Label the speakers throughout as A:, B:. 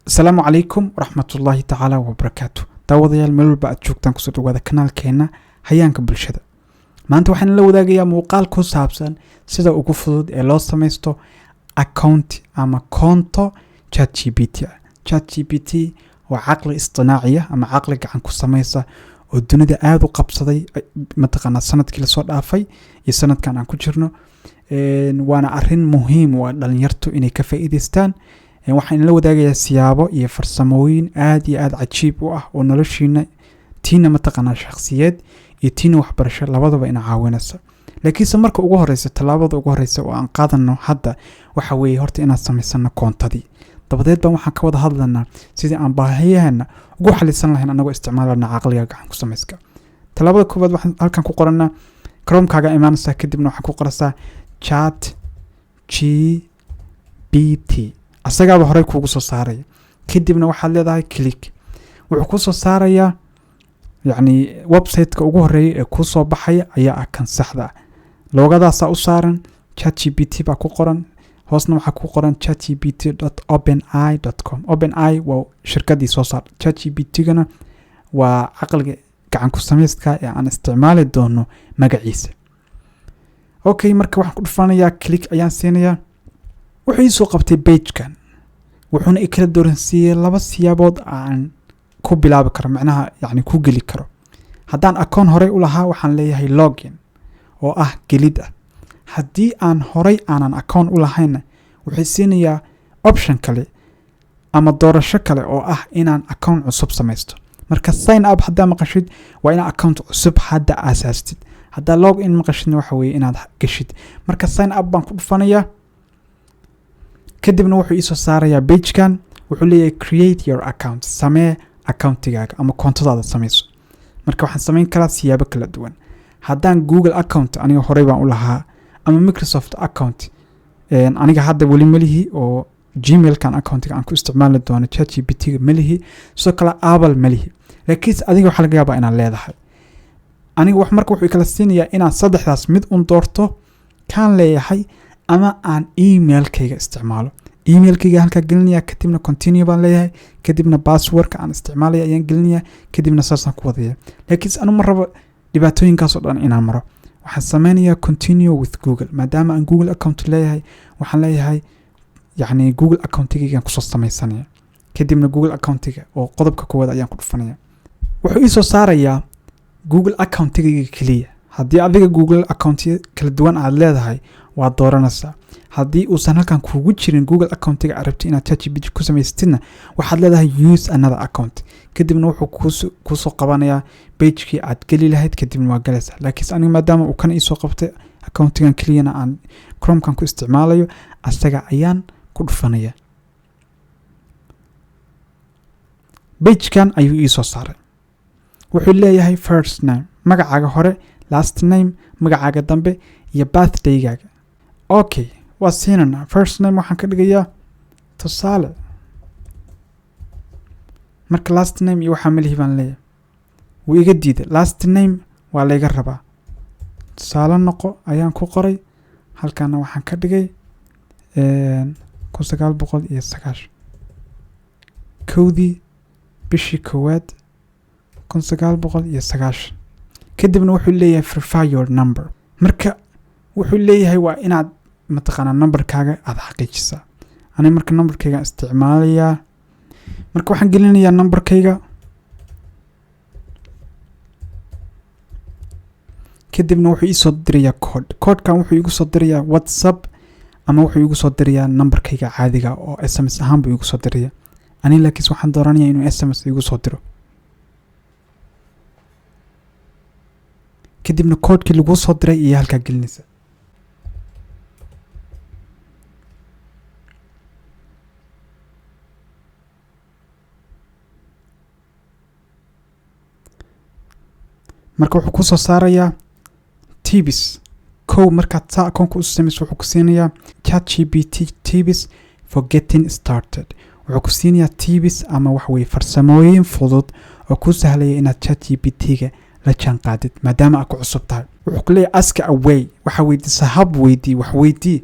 A: Asalaamu calaykum waraxmatullaahi tacaala wabarakaatu. Daawadayaal, meel walba aad joogtaan, kusoo dhawaada kanaalkeena Hayaanka Bulshada. Maanta waxaan la wadaagayaa muuqaal ku saabsan sida ugu fudud ee loo samaysto account ama konto Chat GPT ah. Chat GPT waa caqli istinaaciya ama caqli gacan ku samaysa oo dunida aada u qabsaday, mataqaanaa, sanadkii lasoo dhaafay iyo sanadkan aan ku jirno. Waana arin muhiim u ah dhalinyartu inay ka faa'iidaystaan. Waxaan la wadaagayaa siyaabo iyo farsamooyin aada iyo aada cajiib u ah oo noloshiina, tiina mataqaanaa shakhsiyeed iyo tiina waxbarasho labadaba ina caawinaysa. Laakiinse marka ugu horeysa, tallaabada ugu horeysa oo aan qaadano hadda waxa weeye horta inaan samaysano koontadii. Dabadeed baan waxaan ka wada hadlanaa sidii aan baahiyahana ugu xalisan lahayn anagoo isticmaalana caqliga gacan ku samayska. Tallaabada koowaad, waxaan halkan ku qoranaa Chromekaaga imaanaysaa, kadibna waxaan ku qoraysaa Chat GPT. Asagaaba horey kuugu soo saaraya. Kadibna waxaad leedahay click. Wuxuu kusoo saarayaa, yacni, website-ka ugu horeeya ee kuusoo baxaya ayaa ah kan saxda ah. Loogadaasaa u saaran Chat GPT baa ku qoran. Hoosna waxaa ku qoran chatgpt.openai.com. OpenAI waa shirkadii soo saar Chat GPT-gana, waa caqliga gacan ku samayska ee aan isticmaali doono magaciisa. Okay, marka waxaan ku dhufanayaa click ayaan siinayaa. Wuxuu iisoo qabtay pagekan, wuxuuna i kala dooransiiyey laba siyaabood aan ku bilaabi karo, macnaha yacni ku geli karo. Haddaan akoon horey u lahaa, waxaan leeyahay login oo ah gelid ah. Haddii aan horey aanan akoon u lahaynna, wuxuu siinayaa option kale ama doorasho kale oo ah inaan account cusub samaysto. Marka sign up haddaa maqashid, waa inaad account cusub hadda aasaastid. Haddaa log in maqashidna, waxa weeye inaad geshid. Marka sign up baan ku dhufanayaa. Kadibna wuxuu iisoo saarayaa pagekan. Wuxuu leeyahay "Create your account", samee accountigaaga ama koontadaada samayso. Marka waxaan samayn karaa siyaabo kala duwan. Haddaan Google account aniga horey baan u lahaa ama Microsoft account, aniga hadda weli malihi oo Gmailkan accountiga aan ku isticmaali doono Chat GPT-ga malihi. Sidoo kale Apple malihi, laakiinse adiga waxaa laga yaabaa inaad leedahay. Aniga wax marka wuxuu kala siinayaa inaan saddexdaas mid un doorto, kaan leeyahay ama aan emailkayga isticmaalo. Emailkayga halkaa gelinaya, kadibna continue baan leeyahay, kadibna passwordka aan isticmaalaya ayaan gelinaya, kadibna saasaan ku wadaya. Laakiinse anu ma rabo dhibaatooyinkaasoo dhan inaan maro. Waxaan sameynayaa continue with Google. Maadaama aan Google account leeyahay, waxaan leeyahay, yacni, Google accountigaygaan kusoo samaysanaya. Kadibna Google accountiga oo qodobka koowaad ayaan ku dhufanaya. Wuxuu iisoo saarayaa Google accountigayga keliya. Haddii adiga Google accountyo kala duwan aad leedahay, waad dooranaysaa. Haddii uusan halkan kuugu jirin Google accountiga aad rabtid inaad ChatGPT ku samaysatidna, waxaad leedahay use another account. Kadibna wuxuu kuusoo qabanayaa pagekii aad geli lahayd, kadibna waa galaysaa. Laakiinse aniga maadaama uu kan iisoo qabtay accountigan keliyana aan Chromekan ku isticmaalayo, asaga ayaan ku dhufanaya. Pagekan ayuu iisoo saaray. Wuxuu leeyahay first name, magacaaga hore, last name, magacaaga dambe, iyo birthdaygaaga. Okay, waa siinanaa. First name waxaan ka dhigayaa Tusaale. Marka last name iyo waxaa malihi baan leeyahay. Wuu iga diiday, last name waa layga rabaa. Tusaale noqo ayaan ku qoray. Halkaana waxaan ka dhigay 1990, 1dii bishii koowaad 1990. Kadibna wuxuu leeyahay "Verify your number". Marka wuxuu leeyahay waa inaad mataqaanaa numberkaaga aada xaqiijisaa. Ani marka numberkaygaan isticmaalayaa. Marka waxaan gelinayaa numberkayga. Kadibna wuxuu iisoo dirayaa code. Codekan wuxuu igu soo dirayaa WhatsApp ama wuxuu igu soo dirayaa numberkayga caadiga oo SMS ahaan buu igu soo diraya. Ani laakiinse waxaan dooranaya inuu SMS igu soo diro. Kadibna koodhkii laguu soo diray iyo halkaa gelinaysa. Marka wuxuu kusoo saarayaa tips. Kow, markaad saa akoonka u samayso, wuxuu ku siinayaa Chat GPT tips for getting started. Wuxuu ku siinayaa tips ama wax weye farsamooyin fudud oo kuu sahlaya inaad Chat GPT-ga la jaan qaadid maadaama aad ku cusub tahay. Wuxuu ku leeyahay "Ask away", waxa weydiisa, hab weydii, wax weydii.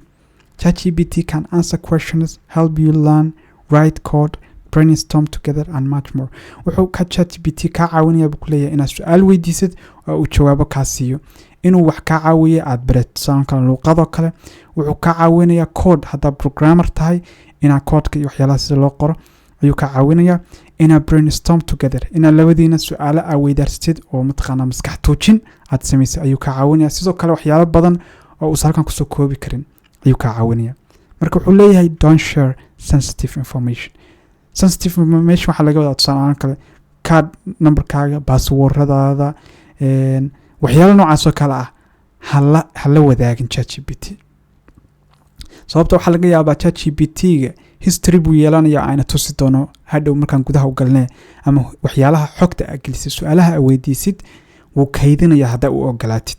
A: ChatGPT can answer questions, help you learn, write code. Brainstorm together and much more. Wuxuu ka ChatGPT kaa caawinaya buu kuleeyahay inaad su-aal weydiisid oo uu jawaabo kaa siiyo, inuu wax kaa caawiya aad barato, tusaale kale luuqadoo kale. Wuxuu kaa caawinayaa code, haddaad programmer tahay, inaad codeka iyo waxyaalaha sida loo qoro ayuu kaa caawinayaa. Inaad brainstorm together, inaad labadiina su-aalo aa weydaarsatid oo mataqaanaa maskax tuujin aad samaysay ayuu kaa caawinaya. Sidoo kale waxyaalo badan oo uusan halkan kusoo koobi karin ayuu kaa caawinaya. Marka wuxuu leeyahay, "Don't share sensitive information." Sensitive information waxaa laga wadaa, tusaale ahaan kale, card numberkaaga, passwordadaada, waxyaalo noocaas oo kale ah hala wadaagin ChatGPT. Sababta waxaa laga yaabaa ChatGPT-ga history buu yeelanaya, ayna tusi doono hadhow markaan gudaha u galnee, ama waxyaalaha xogta aa gelisay, su-aalaha aa weydiisid wuu kaydinaya haddaa u ogolaatid.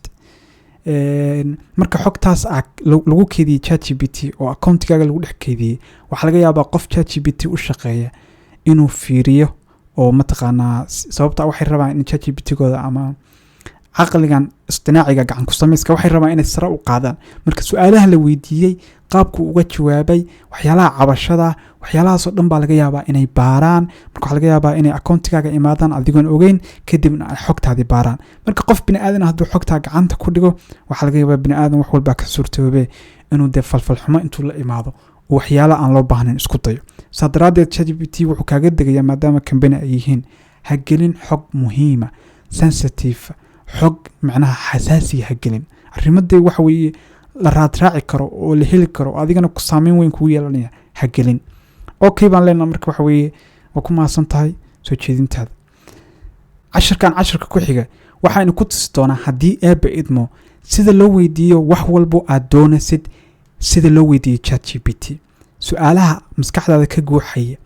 A: Marka xogtaas aa lagu keydiyey ChatGPT oo accountigaaga lagu dhex keydiyey, waxaa laga yaabaa qof ChatGPT u shaqeeya inuu fiiriyo oo mataqaanaa, sababta waxay rabaan in ChatGPT-gooda ama caqligan istinaaciga gacan ku samayska waxay rabaan inay sare u qaadaan. Marka su-aalaha la weydiiyey, qaabku uga jawaabay, waxyaalaha cabashada, waxyaalahaasoo dhan baa laga yaabaa inay baaraan. Marka waxaa laga yaabaa inay accountigaaga imaadaan adigoon ogeyn, kadibna ay xogtaadii baaraan. Marka qof bini aadan hadduu xogtaa gacanta ku dhigo, waxaa laga yaabaa, bini aadan wax walbaa ka suurtoobe, inuu dee falfalxumo intuu la imaado waxyaala aan loo baahnayn isku dayo. Saa daraaddeed ChatGPT wuxuu kaaga degayaa, maadaama company ay yihiin, ha gelin xog muhiima, sensitive, xog macnaha xasaasiya ha gelin. Arrimadee waxa weeye la raadraaci karo oo la heli karo oo adigana ku saameyn weyn kugu yeelanaya ha gelin. Okay baan leenaha. Marka waxa weeye waa ku mahadsan tahay soo jeedintaada. Cashirkan cashirka ku xiga waxaynu ku tusi doonaa, haddii Eebba idmo, sida loo weydiiyo wax walbo aad doonaysid, sida loo weydiiyo ChatGPT, su-aalaha maskaxdaada ka guuxaya,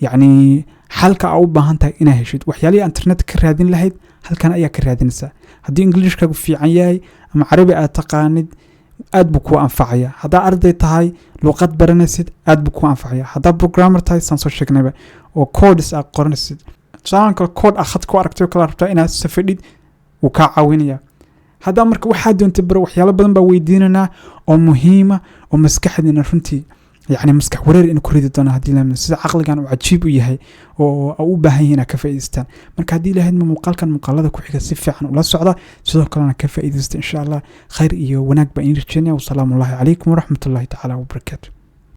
A: yacni xalka aa u baahan tahay inaa heshid, waxyaalihii internet ka raadin lahayd halkan ayaa ka raadinaysaa. Haddii Englishkaagu fiican yahay ama Carabi aad taqaanid, aad buu kuu anfacaya. Haddaa arday tahay, luuqad baranaysid, aad buu kuu anfacaya. Haddaa programmer tahay, saan soo sheegnayba, oo codes aad qoranaysid, tusaalan kale code aad khad ku aragtay oo kale rabtaa inaad safadhid, wuu kaa caawinaya. Haddaa marka waxaa doontay baro, waxyaalo badan baa weydiinanaa oo muhiima oo maskaxdiina runtii yacni maskax wareer ina ku ridi doona, haddii la sida caqligan uu cajiib u yahay oo u baahan yahin inaad ka faa'iidaystaan. Marka haddii lahayd muuqaalkan muuqaalada ku xiga si fiican ula socda, sidoo kalena ka faa'iidaysta, insha Allah. Khayr iyo wanaag baa iin rajeynaya. Wasalaamu ullahi calaykum waraxmatullahi tacaala wabarakaatu.